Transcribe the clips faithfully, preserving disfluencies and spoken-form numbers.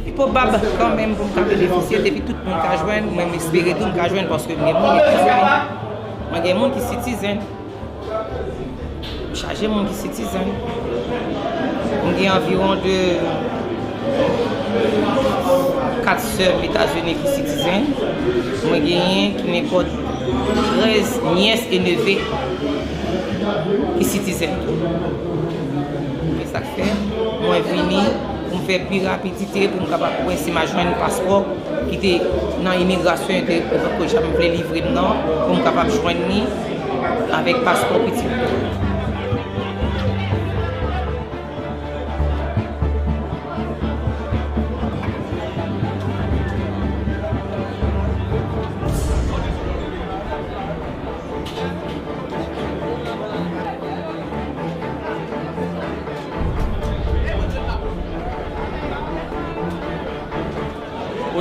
Li pwobab kanmenm pou m ka benefisye depi tout moun ka jwenn, mwen m espere tou m ka jwenn paske m gen moun ki sitizen. Mwen gen moun ki sitizen. M chaje moun ki sitizen. M gen anviwon de kat sè Etazini ki sitizen. Mwen genyen ki nenpòt trèz nyès e neve ki sitizen tou. Se sa k fè mwen vini pou m fè pi rapidite pou m kapab wè si m a jwenn paspò ki te nan imigrasyon, te ke jan m vle livre m nan, pou m kapab jwenn li avèk paspò pitit mwen.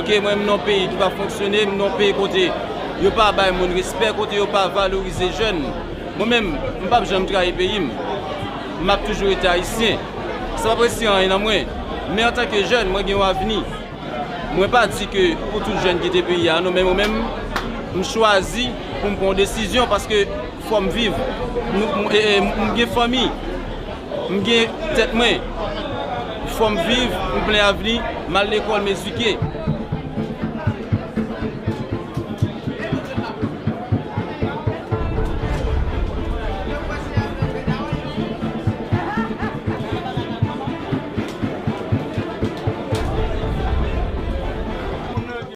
Ok, mwen m nan yon peyi ki pa fonksyone, m nan yon peyi kote yo pa bay moun respè, kote yo pa valorize jèn. Mwen menm, m p ap janm trayi peyi m. M ap toujou rete ayisyen. Sa p ap retire anyen nan mwen. Men antanke jèn, mwen gen yon avni. Mwen pa di ke pou tout jèn kite peyi a, non, men mwen menm, m chwazi pou m pran yon desizyon paske fò m viv. Nou, m, e, e, m gen fanmi, m gen tèt mwen. Fò m viv, m plen avni, m al lekòl, m edike.